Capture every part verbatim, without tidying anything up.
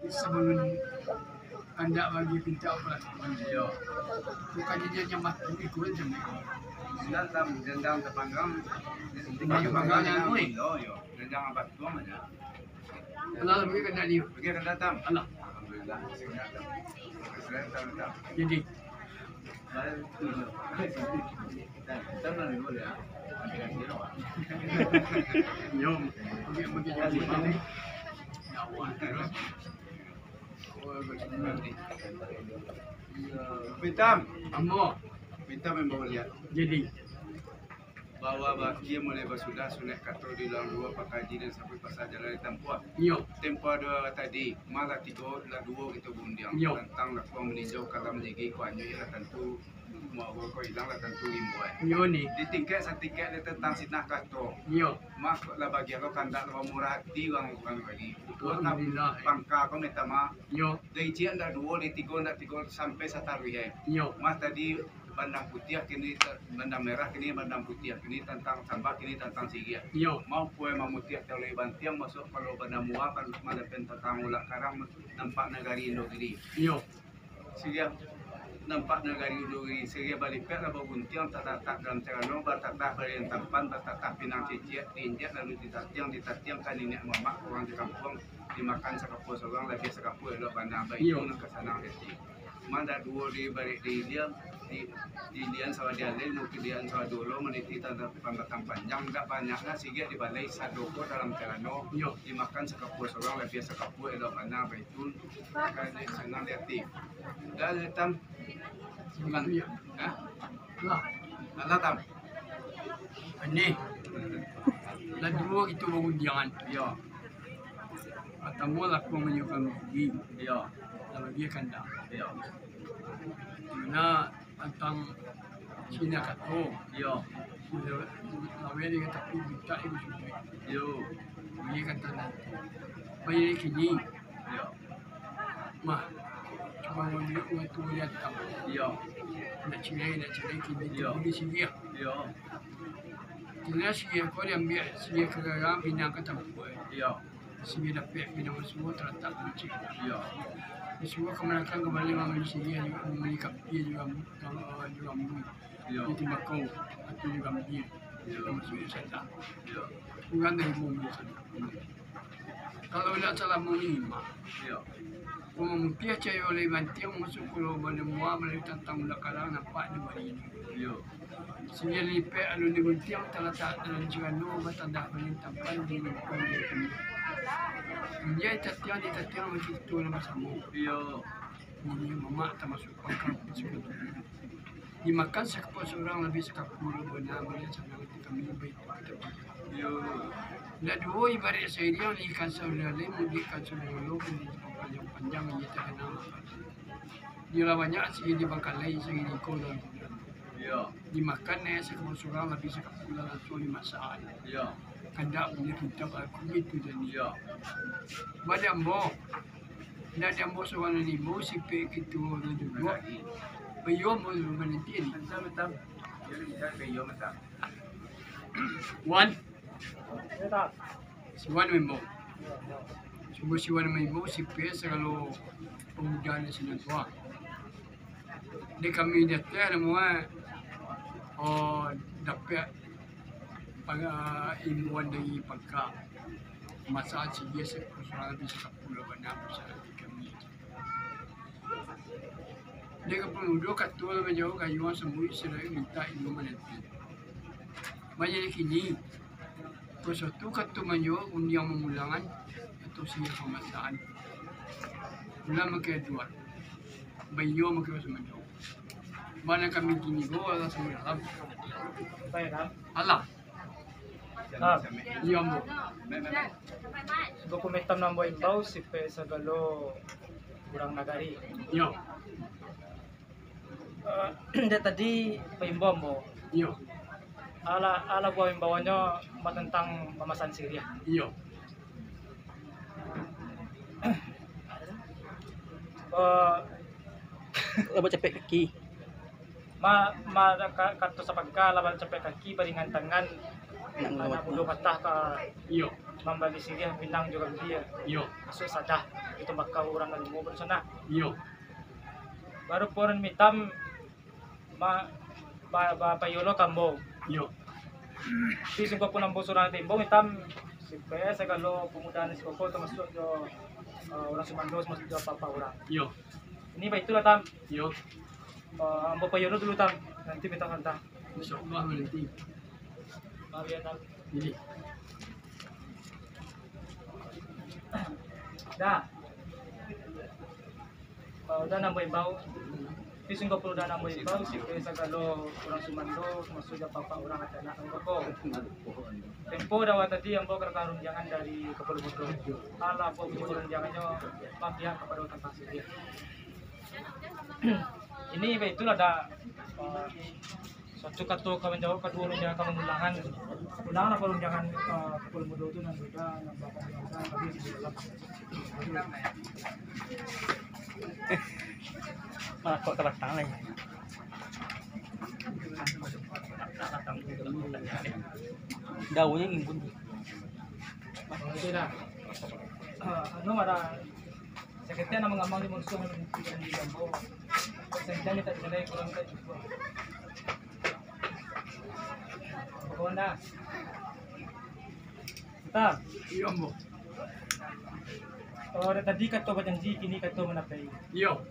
Sabalun kandak bagi pintak palakuan. Iyo. Bukannyo nyo nyambah tu iko sajo. Dendam, dendam tapanggang. Dendam tapanggang, yo, yo. Dendam abah tu aja. Alah, bagi kandak dia. Bagi kandak, Tam. Alah. Alhamdulillah, masih kandak, Tam. Masih kandak, Tam. Jadi. Yo, bagi, bagi jadi. Pitam. Ambo. Pitam yang bawa lihat. Jadi. Bahwa bakia mulai basudah, sunaik kato di ulang duo, pakaji dan sampai pasal jalan ditampuah. Iyo. Tempoh duo tadi, malah tigo, lah duo kito bundiang. Iyo. Tantang lakuang maninjau kalam ligi, kuanyo ialah tantu, muaro ko ilang lah tantu rimbuai. Iyo ni. Di tingkek satingkek di tantang sinah kato. Iyo. Mah lah bagian lo kandak lo murah ati urang, urang bagi. Alhamdulillah. Pangka ko minta maaf. Iyo. Dari ciek ndak duo, dari tigo ndak tigo, sampai sataruih, eh. Iyo. Mah tadi bandang putiah, kini ta-, bandang merah, kini bandang putiah, kini tantang sambah, kini tantang siriah. Iyo. Mau puai mamutiah teh oleh bantiang, masuk kalau bandang mua, kan malapen tantang ulak karang, nampak nagari Indogiri. Iyo. Siriah nampak nagari Indogiri, siriah balipek lah baguntiang, tatatak dalam carano, batatah barian tampan, batatah pinang ciciak, diinjak lalu ditatiang, ditatiang ka niniak mamak urang di kampuang, dimakan sakapua surang, labiah sakapua elok bana, baitu Iyo. Nan ka sanang hati. Mandak duo di barek di ilia, di, di ilian sawah di alai, di ilian sawah di ulo, maniti tanda batang panjang, indak banyak lah, siriah di balai, sadoko dalam carano, Iyo. Dimakan sakapua surang, labiah sakapua elok bana, baitu, kan sanang di ati. Dah, Tam? Bukan. Hah? Lah. Alah, Tam. Ini. Lah duo kito bagundiangan. Iyo. Partamo lakuang manunjuakan bagi. Iyo. Lah bagi kandak. Iyo. Dimana tantang sinah kato. Iyo. Laweh dengan tapi buta ibu suci. Iyo. Bagi kandak. Bagi kini. Iyo. Mah, cuma ngambil uang tu lihat tak. Iyo. Nak cirai, nak cirai, kini Iyo. Tu buli siriah. Iyo. Kini siriah ko diambil, siriah ka garang, pinang ka tampuak. Iyo. Siriah dapek, pinang masuo, talatak kucing. Iyo. Masuo ka balakang, ka balai, mambali siriah, mambali kapia, juo, juo, juo. Iyo. Di timbakau, atau di gambia. Iyo. Masuak saja. Iyo. Kurang dari bumi saja. Kalau indak salah mangima. Iyo. Mamutiah cayo oleh bantiang, masuk pulau Balamua, malalui tantang ulak karang, nampak di bari. Iyo. Siriah lipek alun diguntiang, talatak dalam carano, batandah paling tampan di lingkuang dia. Injai tatiang, ditatiang, masih tu lah basamo. Iyo. Ini mamak tamasuak pangka pasukan. Dimakan sakapua surang, labiah sakapua bana, bana sanang ati kami, baitu kito. Yo. Ndak duo ibarat sairiang, ikan saulali, mudik kan saulalo, mudik panjang-panjang, iyo takenal. Iyolah banyak sigi di bangkalai, sigi di kolong. Yo. Dimakan, eh, sakapua surang, labiah sakapua langsuang dimasak. Yo. Kandak punyo kitab, aku itu jadi. Yo. Bada ambo. Ndak di ambo surang nan imbau, sipek kito nan juo. Bayo ambo mananti ni. Wan. Si Wan maimbau. Sungguah si Wan maimbau, sipek sagalo pamuda nan sinan tu. Dek kami di ateh namo, eh, oh, dapek panga-, imbauan dari pangka. Masalah si dia se-, surang bisa sapuluah bana masalah di kami. Dek ka pamudo kato lah bajawab, gayuang sambuik sadari mintak imbau mananti. Manjadi kini, Pasuatu kato manjawab undiang mamulangan, atau sinyal pamasangan. Pulang makai duat, baiyo makai baso manjawab. Bana kami kini ko alah sampai dalam. Sampai dalam. Alah. Ah. Iyo, ambo. Baku metam nan ambo imbau, sipek sagalo urang nagari. Iyo. Eh, dek tadi paimbau ambo. Iyo. Alah, alah buah imbauannyo matantang pamasan siriah. Iyo. Eh, lah bacapek kaki. Ma, ma, ka-, kato sapangka lah bacapek kaki, baringan tangan, nak, nak budo patah ka. Iyo. mambali siriah pinang jo gambia. Iyo. Masuak sadah, itu bakal urang nan limo baru sanak. Iyo. Baru puran mitam ma-, ba-, ba-, payo lo ka ambo. Iyo. Tapi sungguahpun ambo surang nan taimbau mitam, supaya sagalo pamudahan sikoko tamasuak jo, eh, urang sumando, tamasuak jo apa-apa urang. Iyo. Ini baitulah, Tam. Iyo. Eh, ambo payo lo dulu, Tam. Nanti minta hantar. Insyaallah nanti. Maaf ya, Tam. Ini. Dah. Eh, udah nambah imbau. Tapi sungguahpun udah nambah imbau, supaya sagalo urang sumando, tamasuak jo apa-apa urang adanak ambo ko. Tempo dek awak tadi ambo ka datang rundiangan dari Kapalo Mudo. Alah, ambo punyo rundiangannyo, maaf ya, kapado tantang siriah. Ini baitulah, dak, eh, satu kato ka manjawab, kaduo rundiangan ka mamulangan. Ulanglah parundiangan, eh, Kapalo Mudo tu nan beda, nan bakal diangkat, tapi di dalam. Malah kok ka batang lai. Daunnyo ngimbun. Oke dah. Eh, anu, ada. Saketek nan mangamang di musuah di, di, di jambo. Saketek minta dikalai kurang tak cukup. Pokoknya dah. Kita. Iyo, ambo. Oh, dari tadi kato bajanji, kini kato manapai. Iyo.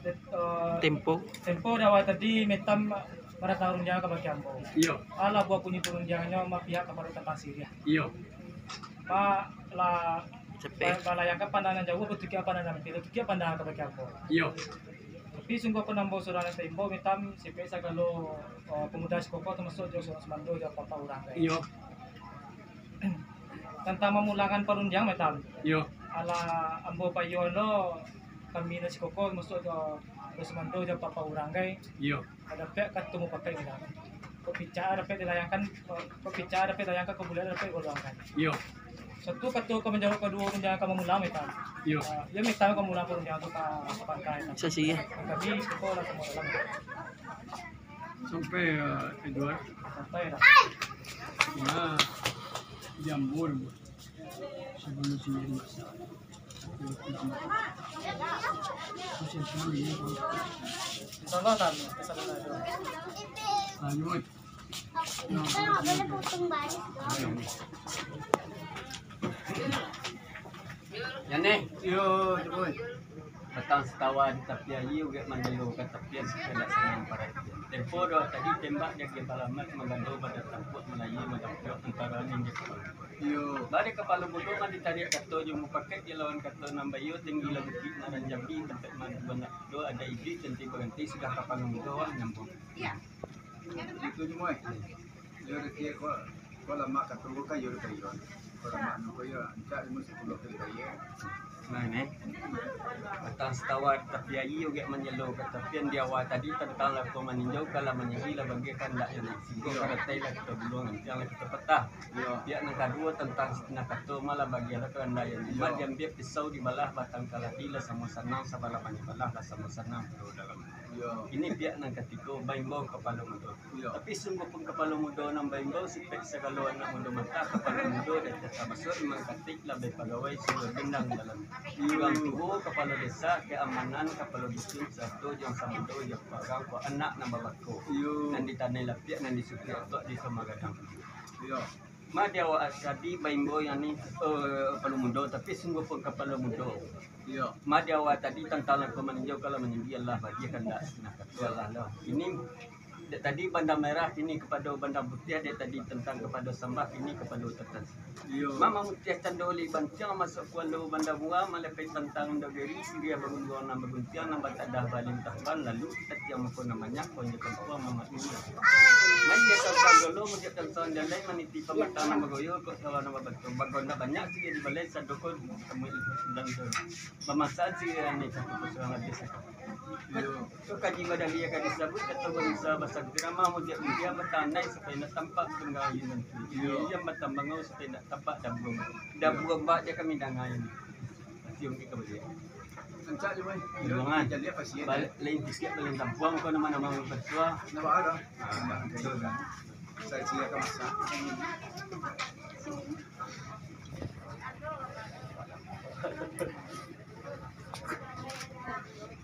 Det-, eh, Tempo. Tempo dek awak tadi mitam marasa rundiang kabake ambo. Iyo. Alah, buah punyo parundiangannyo mapihak kapado tantang siriah. Iyo. Ba-, la-, Capek. Ba-, balayangkan pandangan jauah, batukiak pandangan dapek, batukiak pandangan kabake ambo. Iyo. Tapi sungguahpun ambo surang nan taimbau mitam, supaya sagalo, eh, pamudahan sikoko tamasuak jo surang sumando jo apa-apa urang, kan. Iyo. Tantang mamulangan parundiang, mitam. Iyo. Alah, ambo payo lo, kami nan sikoko tamasuak jo, jo sumando jo apa-apa urang, kan. Iyo. Ka dapek kato mupakaik, mitam. Kok picak dapek dilayangkan, kok picak dapek dilayangkan, kok buliah dapek digoluangkan. Iyo. Satu kato ka manjawab kaduo rundiangan ka mamulang, mitam. Iyo. Ah, iyo, mitam ka mamulang parundiangan tu ka, ka pangka, mitam. Sasi, yo. Kami sikoko lah samo dalam. Sampai, eh, Edward. Sampai dah. Nah, jambur. Sebelum sini masak. Insyaallah, Tan. Insyaallah, Tan. Lanjut. Yo, nih. Yo, cubo. Batang sitawa di tapi aia, ugek manjalo ka tapian, saketek sanang paratian. Tempo doh tadi tembak di agiah balamak, manggando badan tampuak, malayia magampuak antaro angin jo kapalo. Iyo. Bari Kapalo Mudo mah ditariak kato jo mupakaik, jo lawan kato nan baiyo, tinggi lah bukik nan ranjang, tampek mah banyak do, ado iduik tanti baranti, sudah Kapalo Mudo wah nyambung. Itu juo, eh. Iyo, rezeki ko, ko lamak kato ko kan, iyo, rezeki ko. Ko lamak ko, iyo, rancak limo sapuluah kali raya. Nah, ini. Batang sitawa di tapi aia, ugek manjalo ka tapian, di awa tadi tantang lah ko maninjau, ka lah manyinggi lah bagi kandak yang singgo, karatai lah kito gulung, antiang lah kito patah. Iyo. Pihak nan kaduo tantang satanah kato, malah bagilah kandak yang limo, iyo, diambiak pisau dibalah, batang kaladi lah samo sanang, sabalah manyabalah lah samo sanang, kalau dalam. Iyo. Ini pihak nan katigo, baimbau Kapalo Mudo. Iyo. Tapi sungguahpun Kapalo Mudo nan baimbau, sipek sagalo anak mudo mantah, Kapalo Mudo dek tata basuak, imam katik, labai pagawai, suruah gendang dalam. Iyo. Urang tuo, kapalo desa, keamanan, kapalo dusun, sarato jo nan samudo, jo parang ko anak nan babako. Iyo. Nan di tanai lapiak, nan di supiak tok, di Samagadang. Iyo. Ma di awak tadi baimbau yang ni, eh, Kapalo Mudo, tapi sungguahpun Kapalo Mudo. Iyo. Ma di awak tadi tantang lah ko maninjau, kalau manyinggi Allah bagi kandak, nah, kato Allah lah. Ini dek tadi Banda Merah, kini kapado Banda Putiah, dek tadi tantang kapado Sambah, kini kapado Tatan. Iyo. Ma mamutiah tando li bantiang, masuak kualo Banda Mua, malepai tantang Indo Geri, siriah bagunduang nan baguntiang, nan batadah balintah ban, lalu tatiang mako nan banyak, konyo kampuang mamak dunia. Manjakan sagalo, manjakan sawan jalai, maniti pamatang nan bagoyo, kok sawah nan babatuang. Bagonda banyak siriah di balai, sadoko tamu dan bamasak siriah ni, satu kosong habis. Iyo. Kok kaji badali akan disabut, kato barusaha basangkir, amah mudiak-mudiak, batandai supayo indak tampak tunggangan. Iyo. Iyo, batambangau supayo indak tampak dabuang. Dabuang bak je kami dangai. Cium ke kembali. Rancak je, boy. Bulangan. Balik, lain tiket, lain tampuang, kau nama-nama ketua. Nama ada? Ah, betul kan? Saya silakan masak.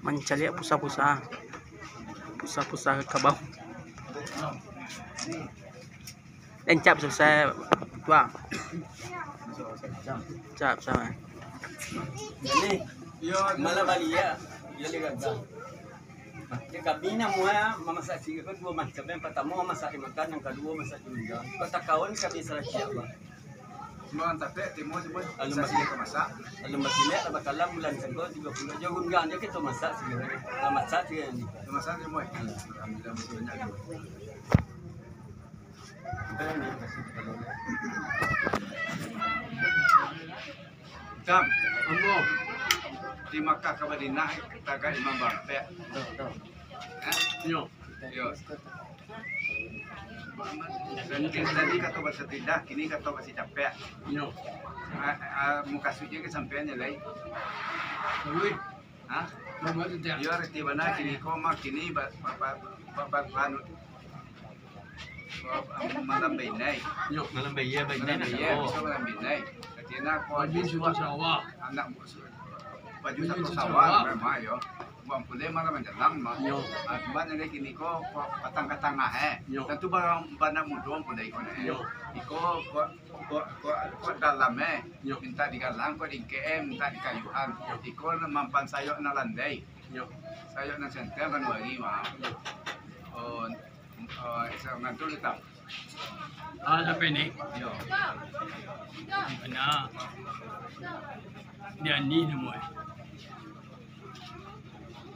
Mancaliak pusa-pusa. Pusa-pusa kabau. Encap selesai tua. Cap sama. Ini, yo, malah baliak. Yo, dia gagal. Jadi kami namo mamasak siriah ko duo macam. Yang partamo mamasak di makan, yang kaduo mamasak di minum. Kok takaon kami salah siap, Bang. Semua tapek, timo, timo. Alun basi-, masak. Alun basiliak, lah bakalam bulan sangko tigo puluah. Jo gunggang jo kito masak siriah. Lah masak siriah ni. Lah masak siriah, Boy. Hmm. Alhamdulillah, masih banyak. Tam, ambo di Makkah ka Madinah, tagak imam barampek. Hah? Yo. Yo. Tadi, tadi kato basa Pindah, kini kato basa Capek. Yo. Ah, ah, mukasuiknyo ka sampean lai. Ui. Hah? Mama tu, Cak. Iyo, reti bana kini ko mah kini ba-, ba-, ba-, ba-, ba-, anu. Ba-, malam bainai. Yo, malam bainai, bainai. Malam bainai, bisa malam bainai. Reti na ko baju sudah sawah. Anak musuh. Baju satu sawah, memang, yo. Buang pulai malam manjalang, mah. Yo. Ah, cuman ini kini ko, ko patang ka tangah, eh. Yo. Tantu barang bana mudo pulai ko, eh. Yo. Iko ko Kok, kok, kok dalam, eh. Yo. Mintak digalang, kok diingkek, eh, mintak dikayuan. Yo. Iko mampan sayok nan landai. Yo. Sayok nan senter, nan wari, mah. Yo. Oh, oh, sangan tu letak. Ah, sampai ni. Yo. Bana. Dia ni namo, eh.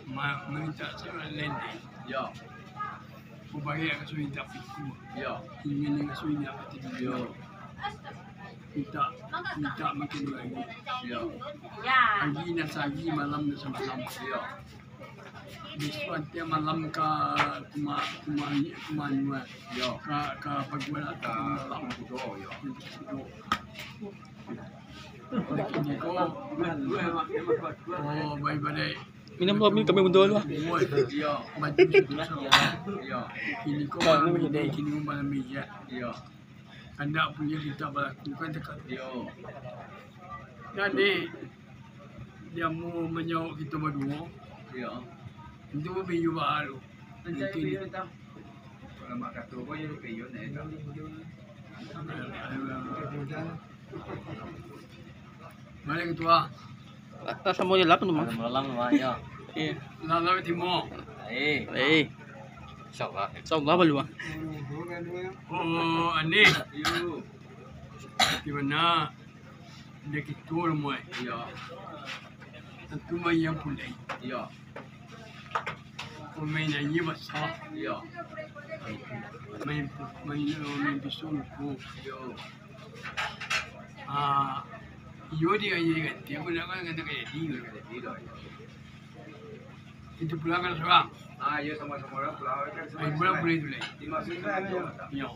Ma-, mintak sayok nan landai. Yo. Kubagi ka sudah mintak piku. Yo. Ingin ka sudah mintak piku. Yo. Mintak, mintak makin lagi. Yo. Pagi nan sahari, malam nan samalam. Yo. Bisuak nanti malam ka kuma-, kuma-, kuma-, Yo. Ka, ka paguan atau ka malam. Kudo, yo. Kudo. Kini ko, oh, baik-baik. Minum dulu, minum, kami minum dulu lah. Iyo. Baju sudah sama. Iyo. Kini ko malam ini, kini ko malam ini, yo. Iyo. Kandak punyo kita balaku kan cakap. Iyo. Jadi, dia mau manjawab kita baduo. Iyo. Itu babiyu baru. Mungkin. Kalau mak kato ko, iyo, babiyu, nah, itu. Mari, Ketua. Lah, lah, sambung je lah, tu mah. Malam, malam, Mak, yo. Iya. Lalau timo. Eh. Eh. Insyaallah. Insyaallah, balu, ah. Oh, aneh. Yo. Di mana? Dia gitu, rumah. Iya. Tentu main yang pulai. Iya. Pemain nyanyi basah. Iya. Main, main, main pisau lupa. Iya. Ah, iyo, dia, dia ganti. Aku nak kan kata kayak dia. Kayak dia lah. Itu pulang kan seorang. Ah, iya, sama-sama orang pulang kan. Main bola boleh tu, leh. Dimasukkan aja. Iya.